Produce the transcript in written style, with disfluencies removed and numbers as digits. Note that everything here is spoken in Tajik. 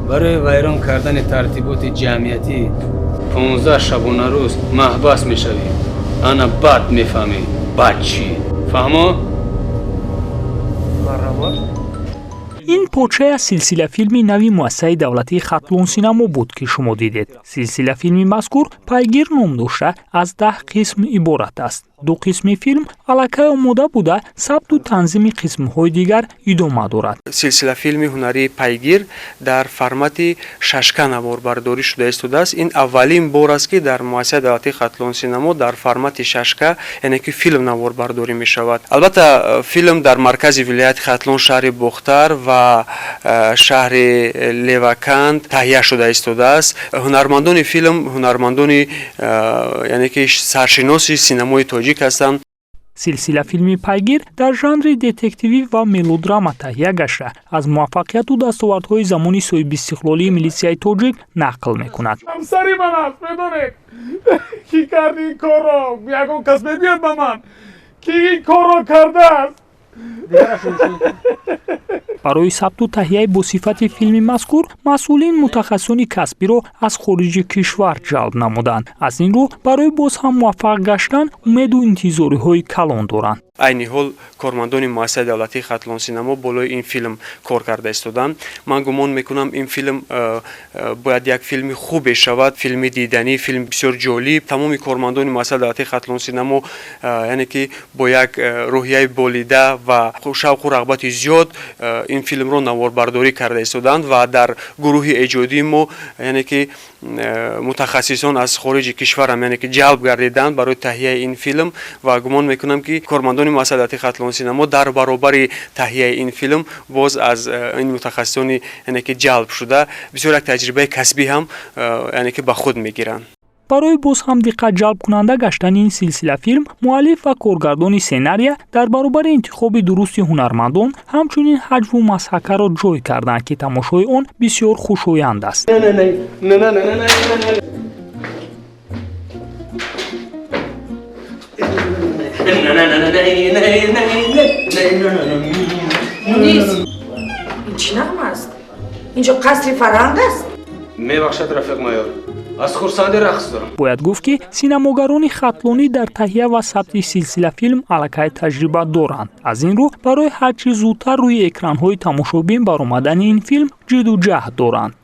Барои вайрон кардани тартиботи ҷамъиятӣ 15 шабонарӯз маҳбас мешавӣ. Ана баъд мефаҳмӣ, баъд чӣ. Фаҳмо? Марҳамат. Ин порчае аз силсилафилми нави муассисаи давлатии Хатлон синамо буд, ки шумо дидед. Силсилафилми мазкур Пайгир ном дошта, аз 10 қисм иборат аст. Ду қисми филм аллакай омода буда, сабту танзими қисмҳои дигар идома дорад. Силсилафилми ҳунарии Пайгир дар формати 6К наворбардорӣ шуда истодааст. Ин аввалин бор аст, ки дар муассисаи давлатии Хатлон синамо дар формати 6К, яъне ки филм наворбардорӣ мешавад. Албатта, филм дар маркази вилояти Хатлон, шаҳри Бохтар ва шаҳри Леваканд таҳия шуда истодааст. Ҳунармандони филм ҳунармандони, яъне ки саршиноси синамои тоҷик ҳастанд. Силсилафилми Пайгир дар жанри детективӣ ва мелодрама таҳия гашта, аз муваффақияту дастовардҳои замони соҳибистиқлолии милитсияи тоҷик нақл мекунад. Ҳамсари ман аст, медонед, ки карди ин корро? Ягон кас мегӯяд ба ман, ки ин корро кардааст? Барои сабту таҳияи босифати филми мазкур масъулин мутахассисони касбиро аз хориҷи кишвар ҷалб намуданд. Аз ин рӯ барои боз ҳам муваффақ гаштан умеду интизориҳои калон доранд. Айни ҳол кормандони муассисаи давлатии Хатлон синамо болои ин филм кор карда истоданд. Ман гумон мекунам, ин филм бояд як филми хубе шавад, филми диданӣ, филм бисёр ҷолиб. Тамоми кормандони муассисаи давлатии Хатлон синамо, яъне ки бо як рӯҳияи болида ва шавқу рағбати зиёд ин филмро наворбардорӣ карда истоданд ва дар гурӯҳи эҷодии мо, яъне ки мутахассисон аз хориҷи кишварам, яъне ки ҷалб гардиданд барои таҳияи ин филм. Ва гумон мекунам, ки кормандони муассисаи давлатии Хатлон синамо дар баробари таҳияи ин филм боз аз ин мутахассисони, яъне ки ҷалб шуда, бисёр як таҷрибаи касбӣ ҳам, яъне ки ба худ мегиранд. Барои боз ҳам диққатҷалбкунанда гаштани ин силсилафилм муаллиф ва коргардони сценария дар баробари интихоби дурусти ҳунармандон ҳамчунин ҳаҷву масхакаро ҷой карданд, ки тамошои он бисёр хушоянд аст. Мунис, ин чӣ нағма аст? Инҷо қасри фарҳанг аст? Мебахшад, рафиқ майор, аз хурсандӣ рақс дорам. Бояд гуфт, ки синамогарони хатлонӣ дар таҳия ва сабти силсилафилм аллакай таҷриба доранд. Аз ин рӯ барои ҳарчи зудтар рӯи экранҳои тамошобин баромадани ин филм ҷидду ҷаҳд доранд.